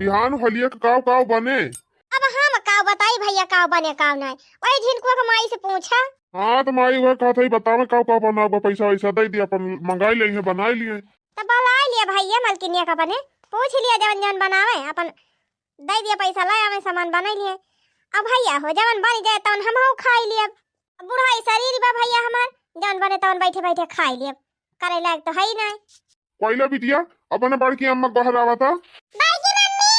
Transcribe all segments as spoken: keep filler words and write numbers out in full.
बिहान होलिया के काव काव बने? अब हम काव बताई भइया, काव बने काव नाय, वही झिनकुआ के माई से पूछा। हाँ, त माई वह कहत हई, बतावे काव काव बना बा, पैसा वैसा दे दिया, अपन मंगाई लेइहे, बनाई लिए। त बुलाई लिया भइया मलकिनिया का बने, पूछ लिया जवन जवन बनावे, अपन दे दिया पैसा, ले आवे सामान बनाई लिए। अब भइया हो जवन बन जाए तवन हम खाई लिए। अब बुढ़ाई शरीर बा भइया हमार, जवन बने तवन बैठे बैठे खाई लिए, करे लायक तो है ही नाय। कोइला बिटिया, अपने बड़की अम्मा के बहरावा त। बड़की मम्मी,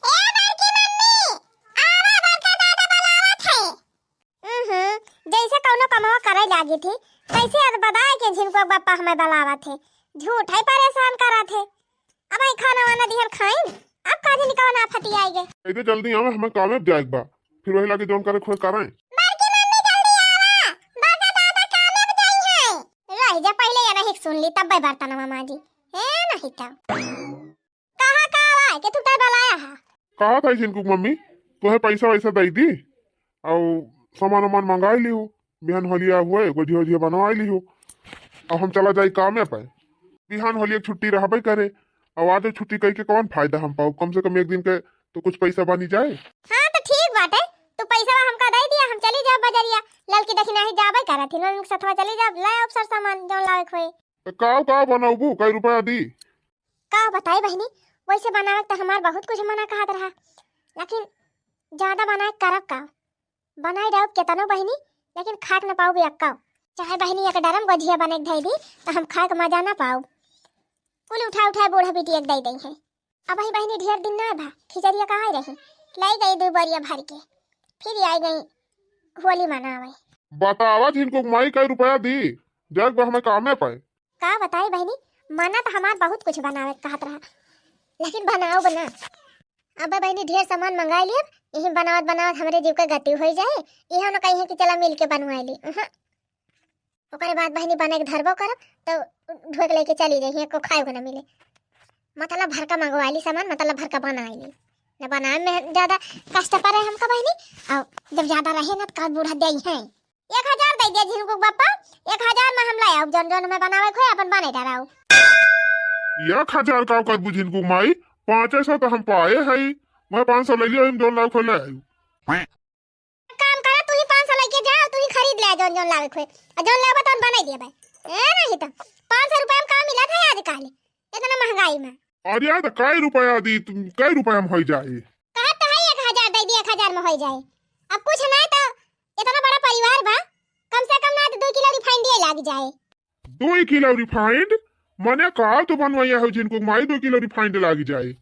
ए बड़की मम्मी, आवा, बड़का दादा बुलावत है। उहुं, जैसे कौनो कमवा करे लागी थी, तैसे अदबदाए के झिनकुआ के बापा हमें बुलावत है। झूठ है परेशान करत है। अब आई खाना वाना दिहल खाइन, अब का जानी कौन आफत आई गए। ऐसे जल्दी आवे, हमें कामे जाए के बा, फिर वही लागे जौन करे खोए करें। बड़की मम्मी जल्दी आवा, बड़का दादा कामे पे जाई है। रह जा, पहले ये नहीं सुन ली, तब बर्तनवा मांजी। ए नहीं तो। कहा का आवा के तू तय बलाया है? कहा था झिनकू मम्मी, तोहे पैसा वैसा दे दी, और सामान वामान मंगाई ली हो, बिहान होलिया हुए, गोझिया ओझिया बनवाई ली हो, अब हम चला जाई कामे पे। बिहान होलिया के छुट्टी रहबे करे, और आज छुट्टी कई के कौन फायदा हम पाऊ? कम से कम एक दिन के तो कुछ पैसा बनी जाए। हाँ, तो ठीक बाटे, तू पैसा हमका दे दिया, हम चली जाब बजरिया, ललकी देखी नाही जाबे करत ही, उनके सथवा चली जाब, ले आउब सर सामान जौन लावे के होए। तो काव काव बनौबू, कई रुपया दी? का बताई बहिनी, वैसे बनावे के तो हमार बहुत कुछ मना कहत रहा, लेकिन ज्यादा बनाए के करब का? बनाई डाउब केतनो बहिनी, लेकिन खाए के न पाउब एक्का। चाहे बहिनी एक डरम गोझिया बने के धई दी, तो हम खाए के मजा ना पाउब। कुल उठा उठा बूढ़ा बिटिया के दे दई है। अब ही बहिनी ढेर दिन ना भा, खिचड़िया कहाँ रही, लाई गई दो बोरिया भर के, फिर आई गई होली मनावे। बतावा झिनकू माई, कई रुपया दी, जग हमें कामे पाए। का बताई बहिनी, मना तो हमार बहुत कुछ बनावे के कहत रहा, लेकिन बनाउब ना। अब बहिनी ढेर सामान मंगाई लियब, यही बनावत बनावत हमरे जीव के गति होई जाए, इहो न कही कि चला मिल के बनवाई ली। उहुं। ओकरे बाद बहिनी बने के धरबो करब, तो ढोए के लेके चली जाई, एको खाए को ना मिले। मतलब भरका मंगवाई ली सामान, मतलब भरका बनाई ली। न बनाए में ज्यादा कष्ट पड़े हमका बहिनी, और जब ज्यादा रहे ना तो का बूढ़ा दे है। एक हजार दे दिया झिनकू बापा, एक हजार में हम ले आउब, जौन जौन में बनावे के होए, अपन बने डराउ। एक हजार का करबू झिनकू माई, पाँचे सौ तो हम पाए हई, मैं पाँच सौ ले लियो, हम जौन लाउब खोले आयु। काम करा, तू ही पाँच सौ लेके जा, तू ही खरीद ले जौन जौन लावे के होए, और जौन लेबा तौन बनाई दिया भाई। ए नहीं तो पाँच सौ रुपया में का मिलत है आजकल इतना महंगाई में? अरे यार, तो कई रुपया दी तुम, कई रुपया में होई जाए? कहत तो है एक हजार दे दी, एक हजार में होई जाए। अब कुछ नहीं तो इतना बड़ा परिवार बा, कम से कम ना तो दो किलो refined ये लाग जाए। दो किलो refined? मने का तो बनवाइया हो झिनकू माई, दो किलो refined लाग जाए?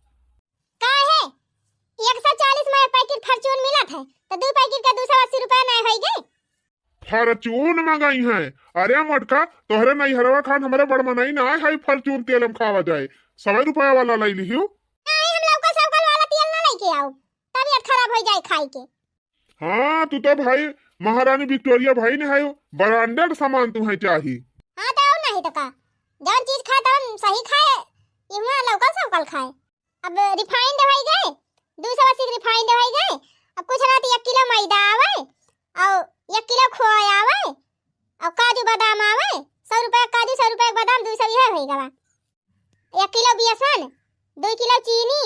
काहे? एक सौ चालीस में एक पैकेट Fortune मिलत है, तो दो पैकेट का दो सौ अस्सी रुपया नहीं होई गए? Fortune मंगाई है? अरे मोटका, तोहरे नैहरवा खान हमरे बड़ मनई ना है, Fortune तेल हम खावा जाए, सौ रुपया वाला ले लिहियो। नहीं, हम लौका सौकल वाला तेल ना लेके आउब, तबीयत खराब हो जाए खाई के। हाँ, तू तो भाई महारानी विक्टोरिया भाई ने है, branded सामान तुम्हें चाही। हाँ, तो और नहीं तो का, जौन चीज खाए तौन सही खाए, इहवा लौकल सौकल खाए। अब refined होई गए, दो सौ अस्सी refined होई गए, अब कुछ ना तो एक किलो मैदा आवे, और एक किलो खोआ आवे, और काजू बादाम आवे, सौ रुपया काजू, सौ रुपया बादाम, दो सौ यह होई गवा। एक किलो बेसन, दो किलो चीनी,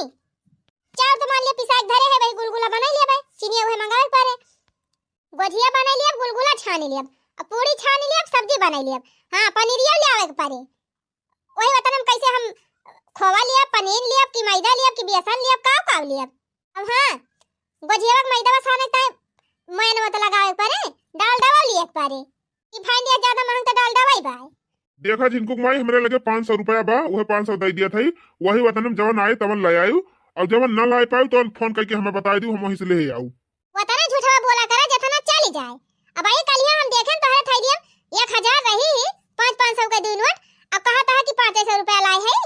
चाउर तो मान लिया पिसाई के धरे है भाई, गुलगुला बनाई लिया भाई, चीनी उहे मंगावे के पड़े। गोझिया बनाई लिया, गुलगुला छानी लिया, अब पूरी छानी लिया, सब्जी बनाई लिया। हाँ, पनीरिया ले आवे के पड़े। वही वतन हम कैसे हम खोवा लिया, पनीर लिया, कि मैदा लिया, कि बेसन लिया, काव काव लिया। अब हाँ, गोझिया के मैदा छाने ताई मैन मत लगावे के पड़े, डालडा लिया के पड़े। Refined या ज्यादा महंग तो डालडा ही बा। देखा झिनकू माई, हमरे लगे पाँच सौ रुपया बा, उहे पाँच सौ दे दिया था, वही वतन में जवन आए तवन ले आयु, और जवन न लाए पायु तो फोन करके हमें बताई दू, हम वहीं से ले आऊ। वतने झूठवा बोला करे, जतना चली जाए। अब आई कलिया हम देखें तोहरे थैलिया एक हजार रही ही, पाँच पाँच सौ के दो नोट, अब कहा तहा कि पाँच सौ रुपया लाए है।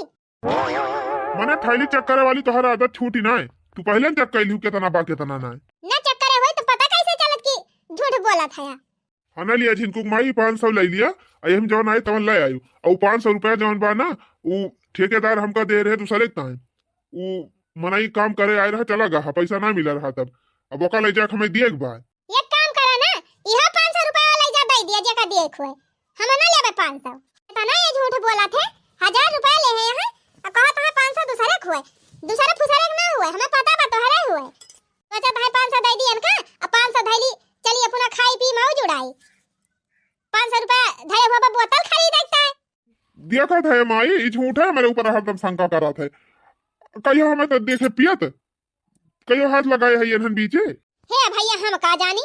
मने थैली check करे वाली तोहर आदत छूटी ना है, तू पहले check कर लिहू कितना बा कितना ना है। ना check करे होई तो पता कैसे चलत कि झूठ बोलत है? हाँ, ना लिया झिनकू माई, पाँच सौ ले लिया, आ हम जवन आए तवन ले आयु। और पाँच सौ रुपया जवन बा ना, उ ठेकेदार हमका दे रहे दूसरे के ताई। उ मनई काम करे आए रहा, चला गया, पैसा ना मिला रहा तब। अब ओका ले जाके हमें दिए के बा। एक काम करा ना, इहो पाँच सौ रुपया ले जा, दे दिया जेका दिए के होए। हम ना लेबे पाँच सौ। इतना ये झूठ बोला थे, हजार रुपया ले है यहाँ, और कहत है पाँच सौ दूसरे के होए। दूसरे फुसरे के ना होए, हमें है माई, ई झूठ है, हमरे ऊपर हरदम शंका करत है। कहियो हमें तो देखे पियत, कहियो हाथ लगाए है एनहन बीचे। हे भैया, हम का जानी,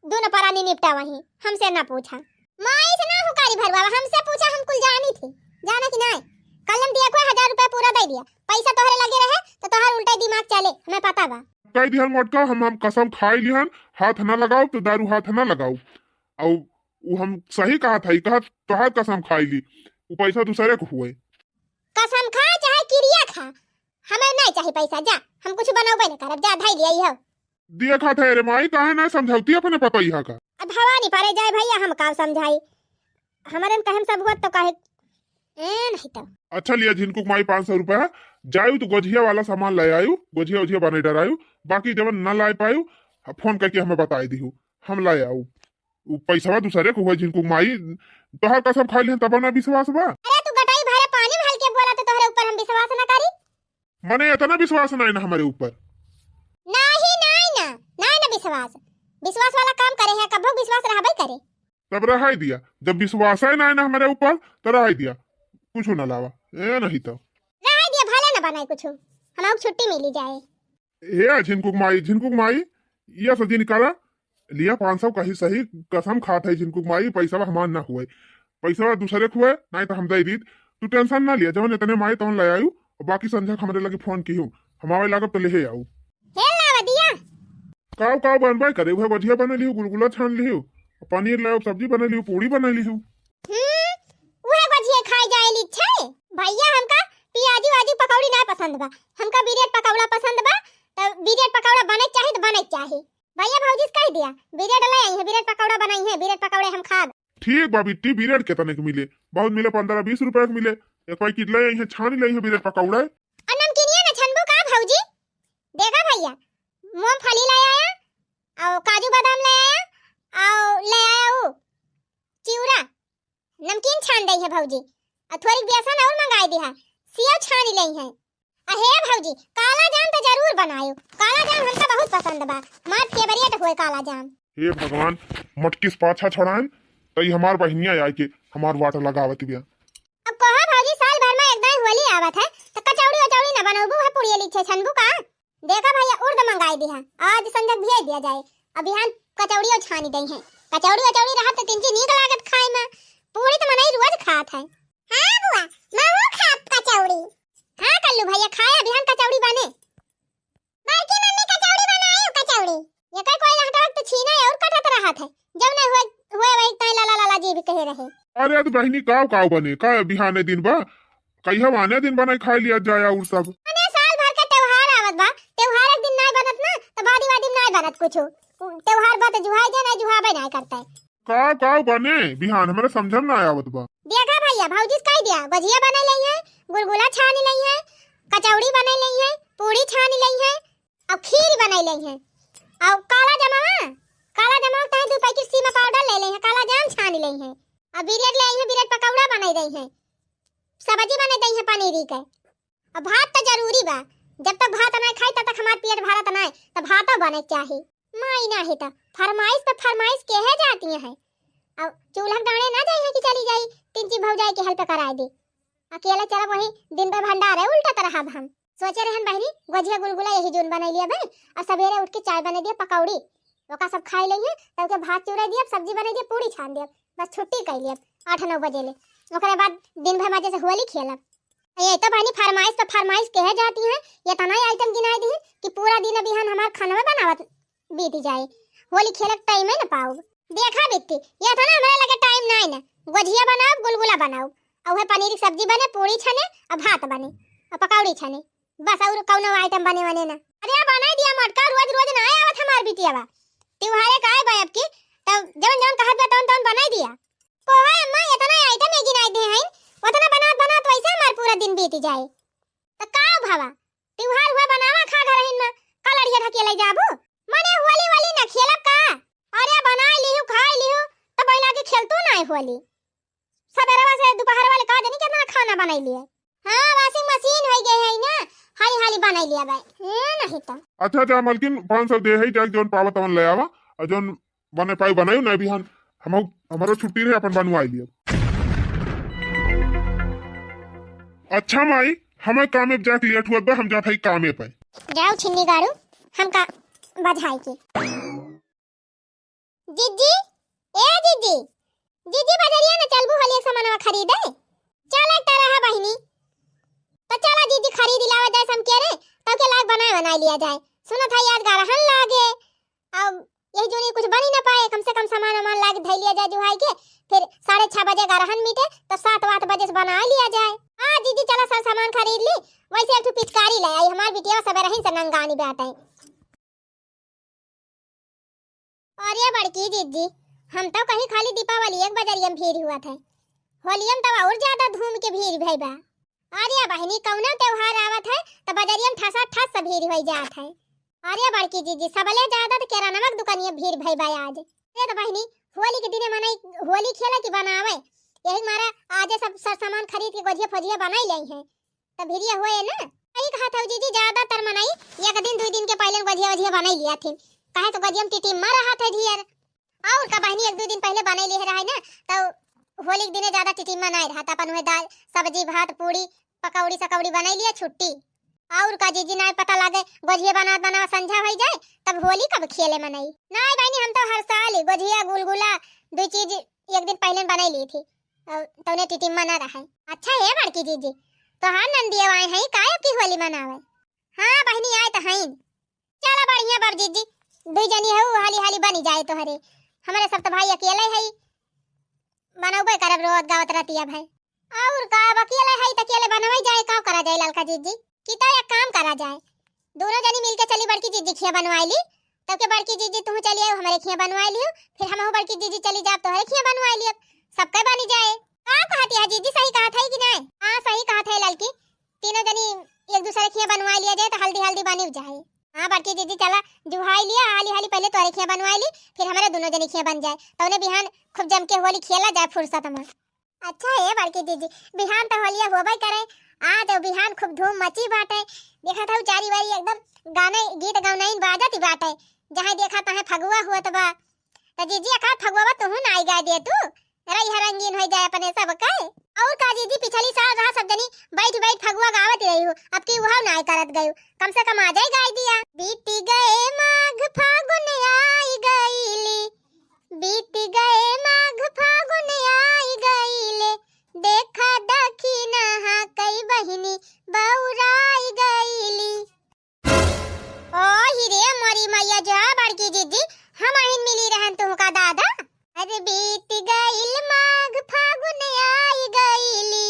दोनों परानी निपटा वहीं, हमसे ना पूछा। माई से ना हुकारी भरवावा, हमसे पूछा, हम कुल जानी थी, जाना कि नाय? कल हम दिया को हजार रुपया पूरा दे दिया, पैसा तोहरे लगे रहे तो तोहर उल्टा दिमाग चले, हमें पता बा। कह दिहन मोटका, हम, हम कसम खाई लिहन, हाथ ना लगाओ तो दारू हाथ ना लगाओ। और उ हम सही कहा था, कहा तोहार कसम खाई ली, उ पैसा दूसरे को हुए। कसम खा चाहे किरिया खा, हमें नहीं चाहिए पैसा, जा, हम कुछ बनौबे न करब, जा, धई लिया हो। दिया खात है रे माई, काहे ना समझौती अपने पतोहिया का? अब भवानी परे जाए भैया, हम का समझाई, हमारे में कहम सब हुआ तो काहे, ए नहीं तो। अच्छा लिया झिनकुक माई पाँच सौ रुपया, जायु तो गोझिया वाला सामान ले आयु, गोझिया उझिया बने डरायु, बाकी जब न ला पायु, फोन करके हमें बताए दिहु, हम ले आऊ। उ पैसवा दूसरे को हुआ झिनकुक माई, तोहार कसम खा लिहन तब ना विश्वास बा। अरे तू गटाई भरे पानी में हल्के बोला तो तोहरे ऊपर हम विश्वास ना करी। मने इतना विश्वास नहीं ना हमारे ऊपर। नहीं, नहीं ना, नहीं ना विश्वास। विश्वास वाला काम करे हैं, कबो विश्वास रहबे करे। तब रहाई दिया, जब विश्वास है नहीं ना हमारे ऊपर, तो रहाई दिया, कुछ ना लावा, ए नहीं तो। रहाई दिया, भले ना बनाए कुछ, हम छुट्टी मिली जाए। हे झिनकुक माई, झिनकुक माई, या सजी निकाला, लिया पाँच सौ कही सही, कसम खात है झिनकुक माई, पैसा हमार ना हुए, पैसा दूसरे को हुए, नहीं तो हम दे दीत। तू टेंशन ना लिया, जवन इतने माई तवन ले आयु, बाकी संझा के हमरे लगे फोन किहु, हम आवे लागब तो लेहे आऊ। हे लावा दिया। काव काव बनबे करे, उहे गोझिया बने लिहु, गुलगुला छान लिहु, पनीर लाओ, सब्जी बने लिहु, पूड़ी बने लिहु। हम्म, उहे गोझिया खाए जाए ली छे। भैया हमका पियाजी वाजी पकौड़ी ना पसंद बा, हमका बिरेड पकौड़ा पसंद बा, तो बिरेड पकौड़ा बने चाही तो बने चाही। भैया भौजी से कह दिया, बिरेड ले आई है, बिरेड पकौड़ा बनाई है, बिरेड पकौड़े हम खाब। ठीक बा बिट्टी, बिरेड कितने के मिले? बहुत मिले, पन्द्रह बीस रुपया के मिले। एक पैकेट ले आई है, छान ले आई है बिरेड पकौड़ा। और नमकीनिया न छनबू का भौजी? देखा भैया, मूंगफली ले आया, और काजू बादाम ले आया, और ले आया वो चिउरा, नमकीन छान दई है भौजी, और थोड़ी बेसन और मंगाई दिहा, सेव छान ले आई है। अहे भौजी, काला जाम तो जरूर बनायो, काला जाम हमका बहुत पसंद बा, हमार favourite होए काला जाम। हे भगवान, मटकी से पाछा छोड़ाएन, तो ई हमार बहिनिया आए के हमार वाट लगावत बिया। अब कहा भौजी, साल भर में एक दाई होली आवत है, तो कचौड़ी वचौड़ी न बनौबू है, पुड़िया लिच्छे छनबू का? देखा भैया, उर्द मंगाई दिहा, आज संझक भेज दिया जाए, अब बिहान कचौड़ियो छानी दई है। कचौड़ी वचौड़ी रहत तो तिनकी नीक लागत खाए में, पूड़ी तो मनई रोज खात है। हाँ बुआ, महू खाब कचौड़ी। हाँ कल्लू भैया, खाया बिहान कचौड़ी बने। बड़की मम्मी कचौड़ी बनायो, कचौड़ी। ये कई कोई रहता वक्त छीना और कटत रहत है। जब नहीं हुए, हुए वही ताई लाला लाला जी भी कहे रहे। अरे तो बहिनी काव काव बने, का बिहाने दिन बा? कहिया वाने दिन बनाई खाई लिया जाए और सब। अने साल भर का त्योहार आवत बा, त्योहार एक दिन नाय बनत ना, तो बादी वादी नाय बनत कुछ। त्योहार बा तो जुहाई दे, ना जुहाबे नाय करता है। का, का बने बिहान, हमरा समझ में ना आवत बा। देखा भैया, भौजी से कह दिया, गोझिया बने लई है, गुलगुला छानी लई है, कचौड़ी बने लई है, पूड़ी छानी लई है, और खीर बने लई है, और काला जमवा, काला जमवा तहे दो पैकेट सीमा पाउडर ले लई है, काला जाम छानी लई है, और बिरेड ले आई है, बिरेड पकौड़ा बने लई है, सब्जी बने दई है पनीरी के। अब भात तो जरूरी बा, जब तक भात ना खाई तब तक हमार पेट भरत ना, तो भातो बने के चाही। माई नाही त फरमाइश पे फरमाइश केहे जाती है। अब चूल्हा के डांड़े ना जाई है कि चली जाई, तीन चीज भौजाई के हेल्प कराए दे। अकेले चलब वही दिन भर भंडारे उलटत रहब हम। सोचे रहन बहिनी, गोझिया गुलगुला यही जून बनई लिया बे, और सवेरे उठ के चाय बने दिया, पकौड़ी, ओका सब खाई लेइहे, तब के भात चूरा दिया, सब्जी बने दिया, पूड़ी छान दिया, बस छुट्टी कर लिया आठ नौ बजे ले। ओकरे बाद दिन भर मजे से होली खेलब। ये तो बहिनी फरमाइश पे फरमाइश केहे जाती है, ये तना आइटम गिनाई दी कि पूरा दिन बिहान हमार खाना में बनावत बीत जाए, होली खेलक टाइम है ना पाउब। देखा बिट्टी, ये था ना हमारे लगे टाइम ना है ना, गोझिया बनाओ, गुलगुला बनाओ, और वह पनीर की सब्जी बने, पूड़ी छने, और भात बने, और पकौड़ी छने, बस और कौनो आइटम बने वने ना। अरे अब बनाई दिया मटका, रोज रोज ना आवत हमार बिटिया बा, त्योहारे का आए बा अब की, तब जौन जौन कहत बा तौन तौन बनाई दिया। पोहा अम्मा इतना आइटम है गिनाई दे हैं, उतना बनात बनात वैसे हमार पूरा दिन बीत जाए। त का भावा, त्योहार हुआ बनावा खा घर हिन में, का लड़िया ढकेले जाबू? मने होली वोली न खेलब का? अरे बनाई लिहू, खाई लिहू, त बहिना के खेलतू ना होली। सबेरवा से दोपहर वाले का जानी कितना खाना बनाई लिए। हाँ, वॉशिंग मशीन हो गए है ना, हाली हाली बनाई लिया भाई। ए, नहीं तो। अच्छा, अच्छा, मलकिन, पाँच सौ दे है, जाके जौन पावा तवन ले आवा, और जौन बने पाई बनाई ना बिहान, हम, हमारो छुट्टी रहे, अपन बनवाई लिया। अच्छा माई, हमें कामे पे जाके लेट हुआ बा, हम जात हई कामे पे। जाओ छिन्नी गाड़ू, हमका बझाई के। जिज्जी, ए जिज्जी, जिज्जी बजरिया न चलबू होलिया के सामानवा खरीदे? चल एक तरह है बहिनी, तो चला जिज्जी खरीद लावा जाए समके रे, तब के लाग बनाए बनाए लिया जाए। सुनत है याद गारहन लागे, अब यही जोनी कुछ बनी न पाए, कम से कम सामान वामान लाग धै लिया जाए जुहाई के, फिर साढ़े छह बजे गारहन मीटे तो सात वात बजे से बना लिया जाए। हाँ जिज्जी चला सब सामान खरीद ली, वैसे एक ठो पिचकारी ले आई, हमार बिटिया सब रही से नंगानी बाटे। अरे बड़की जिज्जी, हम तो कहीं खाली दीपावली एक बजरिया में भीड़ हुआ था, होलिया में तो और ज्यादा धूम के भीड़ भई बा। अरे बहिनी, कौनो त्योहार आवत है तो बजरिया में ठसा ठस से भीड़ होई जात है। अरे बड़की जिज्जी, सबले ज्यादा तो केरानवा के दुकानिया भीड़ भई बा आज। अरे तो बहिनी, होली के दिने मनई होली खेला कि बनावे, यही मारे आजे सब सर सामान खरीद के गोझिया फोझिया बनाई लेई है। त भिरिया होए ना। सही कहत हऊ जीजी, ज्यादातर मनई एक दिन दुई दिन के पहिले गोझिया वझिया बनाई लिया थिन, काहे तो गोझिया में टिटिम्मा रहत है ढेर। और का बहिनी, एक दुई दिन पहिले बनाई लिए रहे ना, तो होली के दिने ज्यादा टिटिम्मा नाई रहत, अपन उहे दाल सब्जी भात पूड़ी पकौड़ी सकौड़ी बनाई लिया छुट्टी। और का जीजी, नाई पता लागे गोझिया बनात बनात संझा होई जाए, तब होली कब खेले मनई। नाई बहिनी, हम तो हर साल ही गोझिया गुलगुला दुई चीज एक दिन पहिले बनाई ली थी। अ, तौने टिटिम्मा ना रहे। अच्छा हे बड़की जीजी, तोहार नंदिया आए हैं का अब की होली मनावे? हाँ बहिनी, आए तो हैं। चला बढ़िया बड़ जीजी, दुई जनी हऊ, हाली हाली बनी जाए तोहरे। हमरे सब तो भाई अकेले है, बनौबे करब रोत गावत रहतिया भाई। और का, अब अकेले है तो अकेले बनवाई जाए, का करा जाए ललका जीजी? कि तो एक काम करा जाए, दोनों जनी मिलके चली बड़की जीजी खिया बनवाई ली, तब के बड़की जीजी तू चली आओ हमरे खिया बनवाई लियो, फिर हमहू बड़की जीजी चली जाब तोहरे खिया बनवाई लियो, सबके बनी जाए। का कहत है जीजी, सही कहत है कि नहीं? हाँ सही कहत है ललकी, तीनों जनी एक दूसरे खिया बनवाई लिया जाए तो हल्दी हल्दी बनी जाए। हाँ बड़की जीजी चला जुहाई लिया हाली हाली, पहिले तोहरे खिया बनवाई ली, फिर हमरे दोनों जनी खिया बन जाए, तौने बिहान खूब जम के होली खेला जाए फुर्सत में। अच्छा हे बड़की जीजी, बिहान तो होलिया होबे करे, आज और बिहान खूब धूम मची बाटे। देखत हऊ चारी बारी एकदम गाने गीत गौनइन बाजत ही बाटे, जहाँ देखा तहाँ फगुआ हुआ तो बा। तो जीजी अखार फगुआ तुहू नाई गाय दे तू, रही रंगीन हो जाए अपने सब के। और का जीजी, पिछली साल रहा सब जनी बैठ बैठ फगुआ गावत रही हो, अब की वह नाई करत गयू, कम से कम आ जाए गाय दिया। बीत गए माघ फागुन आई गईली, बीत गए माघ फागुन आई गईले, देखा दखिनहा कई बहिनी बौराई गईली। ओ हिरे मोरी मैया जा बड़की जीजी, हम आहिन मिली रहन तुहका दादा। अरे बीत गइल माघ फागुन आई गईली,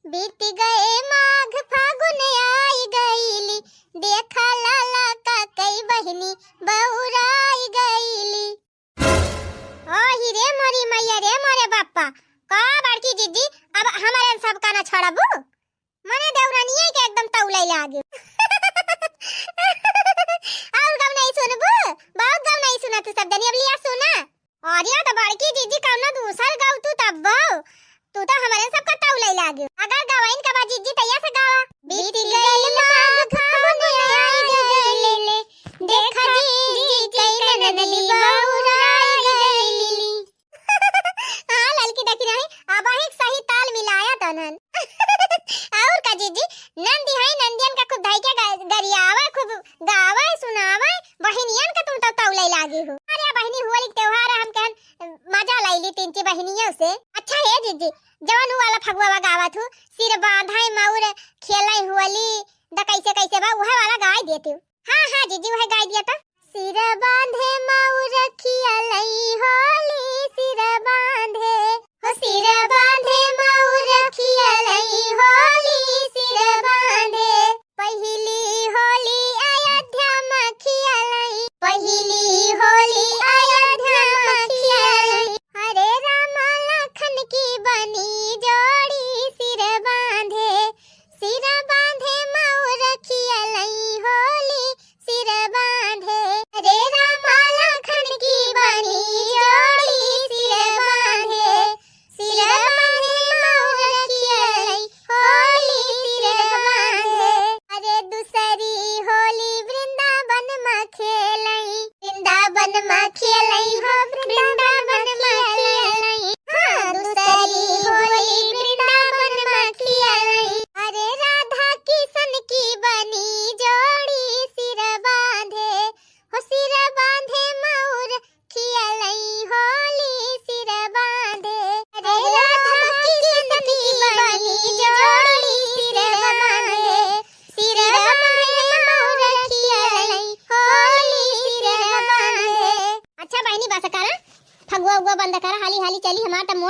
बीत गए माघ फागुन आई गईली, देखा लाला का कई बहिनी बौराई गईली। ओ हिरे मोरी मैया रे मोरे बाप्पा, का बड़की जीजी, अब हमरे सबका ना छोड़बू? मने देवरानिये के एकदम तौले लागे। और गाँव नहीं सुनबू? बहुत गाँव नहीं सुना तू सब जनी, अब लिया सुना। अरे तो बड़की जीजी कौनो दूसर गाँव तू तब तू तो हमरे सबका तौले लागे। अगर गवाइन का बा जीजी तैया से गावा। बीत गइल माघ फागुन आई गइले, देखा जीजी कई ननदी बौराई गइली। हाँ ललकी देखी नहीं, अब एक सही ताल मिलाया तनन। और का जीजी, नंदी है, नंदियन का खूब धाई के ग-, गरियावे, खूब गावे, सुनावे, बहिनियन का तुम तो तौले लागे हो। अरे बहिनी होली के त्योहार है, हम कहन मजा लैली तीन ची बहिनियों से। अच्छा हे जीजी, जवन उ वाला फगुआ गावत हूँ, सिर बांधे मौर खेलै होली, द कैसे कैसे बा, उहे वाला गाय देती हूँ। हाँ, हाँ, जीजी, उहे गाय दिया था। सिर बांधे मौर खियलै होली, सिर बांधे, हो सिर बांधे मौर खियलै होली, सिर बांधे। पहिली होली अयोध्या में खियलै, पहिली होली अयोध्या में खियलै। हरे राम लखन की बनी जोड़ी, सिर बांधे, सिर बांधे मौर खियलै होली, सिर बांधे। हरे राम लखन की बनी जोड़ी, सिर बांधे, सिर बांधे मौर खियलै होली, सिर बांधे।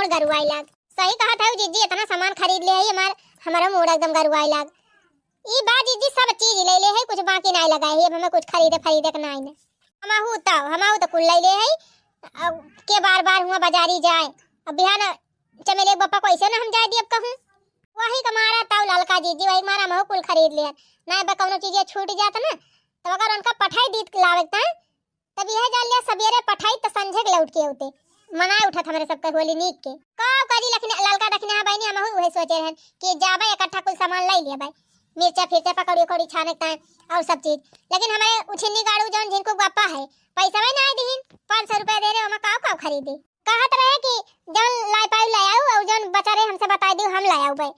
और गरुआई लाग। सही कहत है जीजी, इतना सामान खरीद ले है हमार, हमारा मूड एकदम गरुआई लाग। ई बा जीजी, सब चीज ले ले है, कुछ बाकी नाई लगाए है, अब हमें कुछ खरीदे फरीदे के नाई ने। हमहू तो, हमहू तो कुल ले ले है। अब के बार बार हुआ बाजारी जाए, अब बिहान चमेले के बप्पा कैसे ना हम जाए दियब कहूँ। वही का मारा ताऊ ललका जीजी, वही का मारा हमहू कुल खरीद ले। ना बा कौनो चीज छूट जात ना, तब अगर उनका पठाई दीत लावे त तब यह जान लिया, सबेरे पठाई त संझे के लौट के होते। मनाए उठत हमरे सबके होली नीक के। का करी, लेकिन ललका दखिना बहनी, हमहू उहे सोचे रहन कि जाबे इकट्ठा कुल सामान लाई लिया भाई, मिर्चा फिरचा पकौड़ी उकौड़ी छाने के ताई और सब चीज। लेकिन हमारे उछिन्नी गाड़ू जौन जिनको गप्पा है, पैसा भाई ना दिहिन, पाँच सौ रुपया दे रहे, हम काव काव खरीदे। कहत रहे कि जौन लाई पाई ले आऊ और जौन बचा रहे हमसे बताई दियो, हम ले आऊ भाई।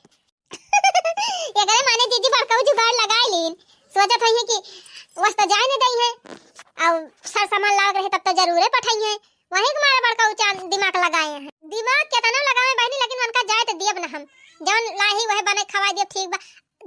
एकरे माने जीजी बड़काऊ जुगाड़ लगाए लीन। सोचत हई कि वस तो जाए न दई है, और सर सामान लाग रहे तब तो जरूरे पठाई है। वही के मारे बड़काऊ चाल दिमाग लगाए हैं। दिमाग केतना लगावे बहनी, लेकिन उनका जाए तो दियब ना हम। जौन लाही वह बने खवाई दियब, ठीक बा।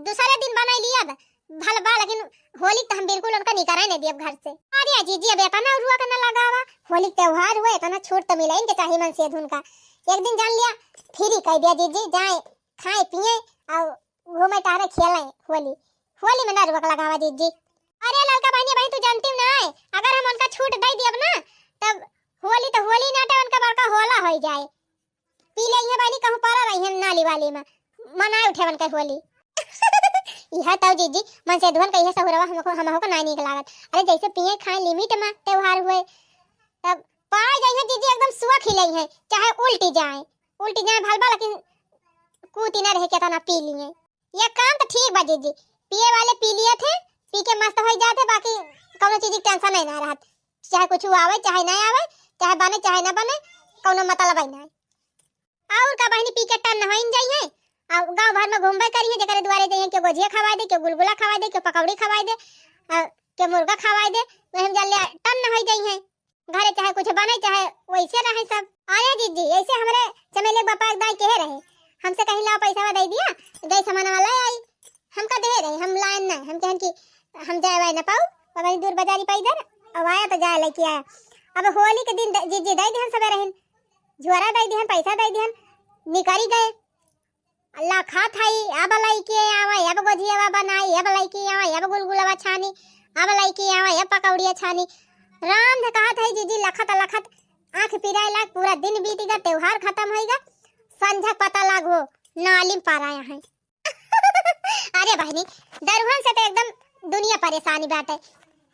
दूसरे दिन बनाई लियब, भल बा, लेकिन होली तो हम बिल्कुल उनका निकरे नहीं दियब घर से। अरे जीजी, अब एतना रुआ के न लगावा, होली के त्योहार हुआ, इतना छूट तो मिला इनके चाही मन से धुन का। एक दिन जान लिया, फ्री कह दिया जीजी, जाए खाए पिए और घूमे टहरे खेले होली। होली में ना रुआ के लगावा जीजी। अरे ललका बहनी, बहन तू जानती ना है, अगर हम उनका छूट दे दियब ना, तब होली तो होली नाटे, उनका बड़का होला हो जाए। पी ले इहे बहनी, कहूँ पड़ा रही है नाली वाली में, मनाए उठे उनका होली। यह तो जीजी, मन से धुन का यह सहुरवा हमको, हमको ना नीक लागत। अरे जैसे पिए खाए लिमिट में त्योहार हुए, तब पाए जाइए जीजी एकदम सुआ खिलाई है, चाहे उल्टी जाए, उल्टी जाए भलबा, लेकिन कूती ना रहे केतना पी लिए। ये काम तो ठीक बा जीजी, पिए वाले पी लिए थे, पी के मस्त हो जाते, बाकी कौनो चीज की टेंशन नहीं ना रहत, चाहे कुछ आवे चाहे नहीं आवे, चाहे बने चाहे ना बने, कौनो मतलब ही नहीं। और का बहिनी, पी के टन होइन जाइए, और गांव भर में घूमबे करिए, जेकरे दुआरे जाइए, केहू गोझिया खवाए दे, केहू गुलगुला खवाए दे, केहू पकौड़ी खवाए दे, आ, केहू मुर्गा खवाए दे, वही में जल्ले टन हो जाइए। घरे चाहे कुछ बने, चाहे वैसे रहे सब। अरे जीजी, ऐसे हमरे चमेले के बापा एक दाई कहे रहे, हमसे कहीं लाओ पैसा दे दिया, गए सामान वाला आई, हमका दे रहे, हम लाए ना, हम कहन कि हम जाए वाए ना पाऊ, अब दूर बाजारी पैदल, अब आया तो जाए लेके आया। अब होली के दिन द-, जीजी दे दिहन सबे रहन, झोरा दे दिहन, पैसा दे दिहन, निकरी गए। अल्लाह खात हई, अब लइके आवा, अब गोझियावा बनाई, अब लइके आवा, अब गुलगुलावा छानी, अब लइके आवा, अब पकौड़िया छानी। राम से कहत हई जीजी लखत लखत आँख पिराए लाग, पूरा दिन बीत गा, त्योहार खत्म होई गा, संझा पता लाग हो नाली में पारा है। अरे बहिनी, दरुहन से तो एकदम दुनिया परेशानी बाटे।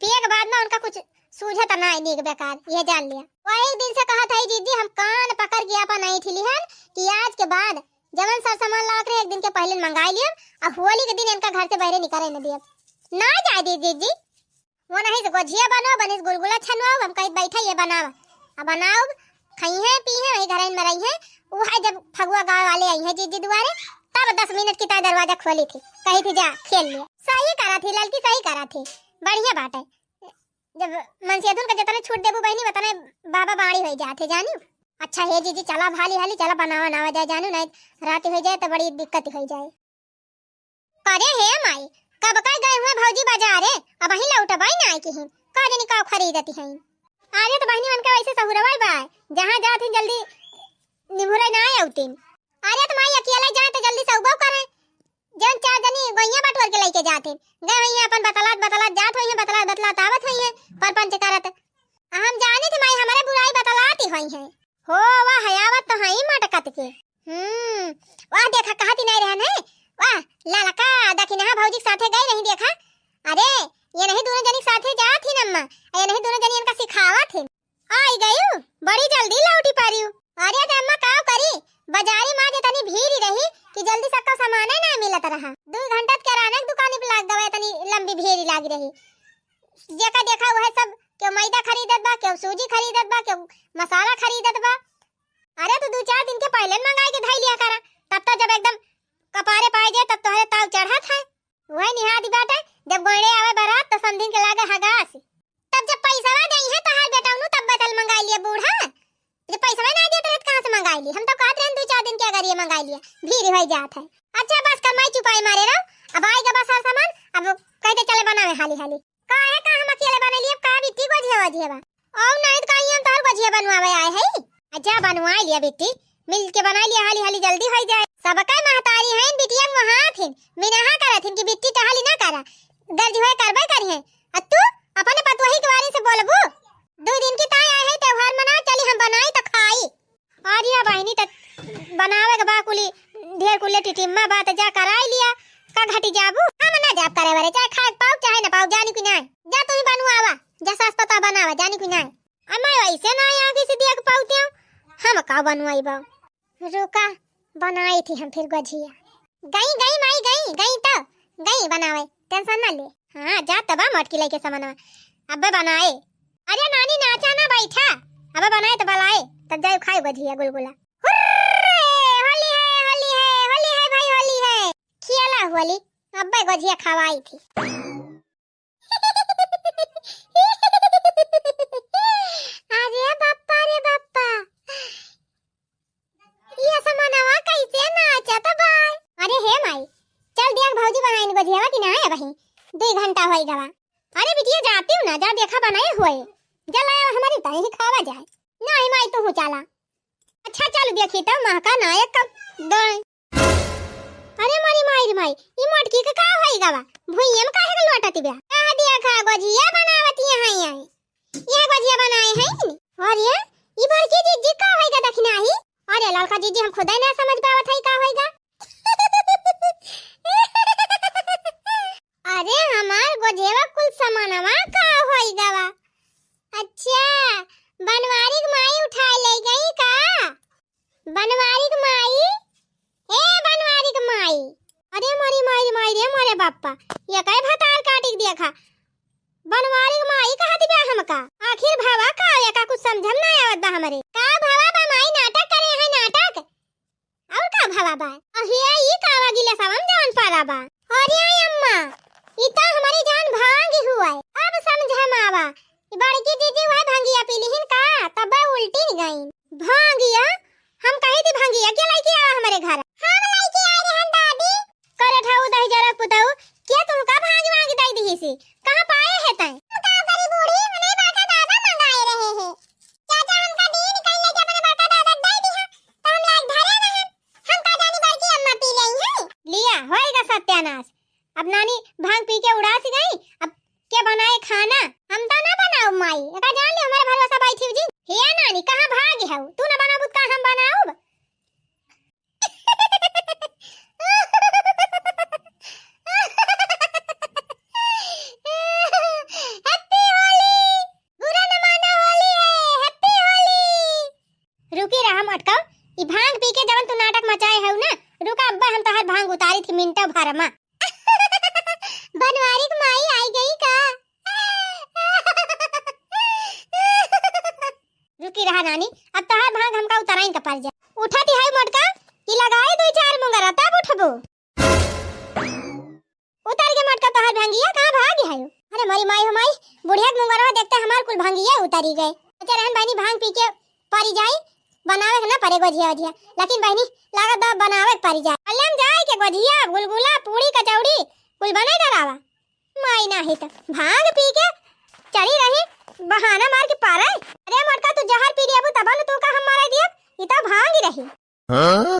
पिए के बाद में उनका कुछ सूझत ना है नीक बेकार, ये जान लिया। वही दिन से कहत हई जीजी, हम कान पकड़ के अपन ऐंठ लिहन कि आज के बाद जवन सर सामान लावत रहे, एक दिन के पहले मंगाई लियब, आ होली के दिन इनका घर से बहरे निकरे न दियब। ना जाए दी जीजी, वो नहीं से गोझिया बनाओ, बनिस गुलगुला छनवाओ, हम कही बैठा ये बनावा। अब बनाओ, खइहें पीहें, वही घर में रहिहें। वो है जब फगुआ गाँव वाले आई हैं जीजी दुआरे, तब दस मिनट की ताई दरवाजा खोली थी, कही थी जा खेल लिया। सही करा थी ललकी, सही करा थी, बढ़िया बाटे। जब मनसेधुन का जितने छूट देबू बहिनी, उतने बाबा बाड़ी होई जात है जानी। अच्छा हे जीजी, चला हाली हाली चला, बनावा नावा जाए जानू, नहीं रात हो जाए तो बड़ी दिक्कत हो जाए। अरे हे माई, कब का गए हुए भौजी बाजारे, अब वहीं लौटबाई ना आई किहिन, का जानी का खरीदती हैं। अरे तो बहिनी उनका वैसे सहुरवाई बा, जहाँ जात हैं जल्दी निभुरे ना आउतीन। अरे तो माई अकेले जाए तो जल्दी सौबो करे, जौन चार जनी गोइया बटोर के लेके जात हैं, गए हुई हैं अपन बतलात बतलात जात हुई हैं, बतलात बतलात आवत हुई हैं, परपंच करत। हम जानी थी माई हमारे बुराई बतलाती हुई हैं। हो वाह, आवत तो हैं मटकत के। हम्म, वाह देखा कहती नहीं रहन है, वाह ललका दखिनहा भौजी के साथे गई रही देखा। अरे ये नहीं दोनों जनी के साथे जात ही नम्मा, ये नहीं दोनों जनी इनका सिखावत है। आई गयू, बड़ी जल्दी लौटी परियू। अरे त अम्मा काव करी, बाजारी मा जे तनी भीड़ रही कि जल्दी सक्का सामाने ना मिलत रहा। दू घंटा के किराना के दुकानी पे लाग गवा, तनी लंबी भीड़ लाग रही। जेका देखा वह सब, केहू मैदा खरीदत बा, केहू सूजी खरीदत बा, केहू मसाला खरीदत बा। अरे तो दू चार दिन के पहले मंगाई के धई लिया करा, तब तो जब एकदम कपारे पाए जाए तब तोहरे ताव चढ़त है। वही निहादी बाटे, जब गोइड़े आवे बारात तो समधिन के लागे हगास। तब जब पैसवा दे है तहार बेटौनू तब बतल मंगाई लिया बूढ़ा। जब पैसवा ना देत रहे त कहाँ से मंगाई ली? हम तो कहत रहन दू चार दिन के अगर ये मंगाई लिया, भीड़ हो जात है। अच्छा बस कर माई चुपाई मारे रहो, अब आई गवा सर सामान, अब कहते चले बनावे हाली हाली। काहे का हम अकेले बने लिए, का बिट्टी गोझिया वोझिया बा? औ नहीं त का हम तोहर गोझिया बनवावे आए है। अच्छा बनवाई लिया बिट्टी, मिल के बनाइ लिया, हाली हाली जल्दी होइ जाए। सबका महतारी हैं, बिटिया वहाँ थिन, मिनहा करत हिन कि बिट्टी टहली ना करा, गर्जी होए करबे करिहैं। अ तू अपने पतोही के बारे से बोलबू? दो दिन की ताई आए हैं, त्योहार मनाए, चली हम बनाई त खाई। अरे बहिनी, त बनावे के बा कुली, ढेर कुले टिटिम्मा बा, त जा कराई लिया, का घटी जाबू? हम ना जाब करे बरे, चाहे खाए पाऊ चाहे ना पाऊ, जानी कि नाई। जा तू ही बनवावा, जा सास पता बनावा, जानी कि नाई। अम्मा, वैसे ना आगे से देख पाउते हो, हम का बनवाई बा? रुका, बनाई थी हम फिर गोझिया। गई, गई माई, गई, गई तो, गई बनावे, tension ना ले। हाँ, जा तबा मोटकी लइके सामानवा, अब्बे बनाए। अरे नानी, नाचा ना, बैठा, अब्बे बनाए तो बलाए, तब जाए खाए गोझिया गुलगुला। हुर्रे, होली है, होली है, होली है भाई, होली है। खियाला होली, अब्बे गोझिया खवाई थी। अरे बप्पा रे बप्पा, ये समनवा कैसे नाचत बा? अरे हे माई, चल देख भौजी बनाइन गोझियावा कि नाई अबही, दुई घंटा होई गवा। अरे बिटिया, जाती हूँ ना, जा देखा बनाए हुए, जा लाया हमारी ताई ही खावा जाए। नाई माई, तू हूँ चाला। अच्छा चल देखी तो महका नायक कब दो। अरे मोरी माई रे माई, ई मोटकी के का होई गवा? भुइये में काहे के लोटत बिया? कह दिया खा गोझिया बनावत यहाँ आई। ये गोझिया बनाए हैं कि नहीं? और ये, ई बड़की जिज्जी का होई गा दखिनाही? अरे ललका जिज्जी, हम खुदे ना समझ पावत है का होई गा। अरे हमार गोझेवा कुल सामानवा का होई गवा? अच्छा, बनवारी के माई उठाए ले गई का? बनवारी के माई, ए बनवारी के माई। अरे मोरी माई रे माई रे मोरे बाप्पा, ये काहे भतार काटिक देखा? बनवारी के माई कहत बा हमका। आखिर भवा का, एका कुछ समझम ना आवत बा हमरे। का भवा बा माई, नाटक करे है नाटक? और का भवा बा? अहे ई कावा गिलासवा में जवन पड़ा बा? अरे अम्मा, ई तो हमारी जान भांगी हुआ है। अब समझम आवा, ई बड़की दीदी वह भंगिया पी लिहिन का, तबे उल्टी गईन। भंगिया? हम कही थी भंगिया के लइके आवा हमरे घर। हम लइके आए रहन दादी। करे ठाऊ दही जरा पुताऊ, क्या तुमका भांग वांग दई दिही सी? कहाँ पाए है तैं? हम का करी बूढ़ी, हमरे बड़का दादा मंगाए रहे हैं। चाचा हमका दीन कहीं लेके अपने बड़का दादा दई दिहा, तो हम लाग धरे रहन। हम का जानी बड़की अम्मा पी लेई हैं। लिया, होएगा सत्यानाश। अब नानी भांग पी के उड़ास गई, अब के बनाए खाना? हम तो ना बनाऊ माई, एका जान ले हमारे भरोसा बैठी जी। हे नानी, कहाँ भाग हऊ? तू ना बनाबू त का हम बनाउब? Happy होली! बुरा न मानो, होली है, Happy होली! रुकी रहा मटकाऊ, ई भांग पी के जवन तू नाटक मचाए हऊ ना, रुका अब्बा हम तोहार भांग उतारी थी मिनटो भर मा। बनवारी के माई आई गई का? रुकी रहा नानी, अब तोहार भांग हमका उतराइन का पड़ जा। उठा ती हाई मोटका, कि लगाए दो चार मुंगरा तब उठबो। उतर के मोटका तोहार भंगिया कहाँ भाग है? अरे मोरी माई हो माई, बुढ़िया के मुंगरवा देखते हमार कुल भंगिया उतरी गए। अच्छा रहन बहनी, भांग पी के परी जाई, बनावे के ना पड़े गोझिया ओझिया, लेकिन बहनी लागत बा बनावे के परी जाए। कल्याण जाए के गोझिया, गुलगुला, पूड़ी, कचौड़ी कुल बने डरावा। माई नाही त भांग पी के चली रही बहाना मार के पारे। अरे मोटका तू जहर पी लेबू तब न तू का हम मारा दियब, ई त भांग ही रही। हाँ?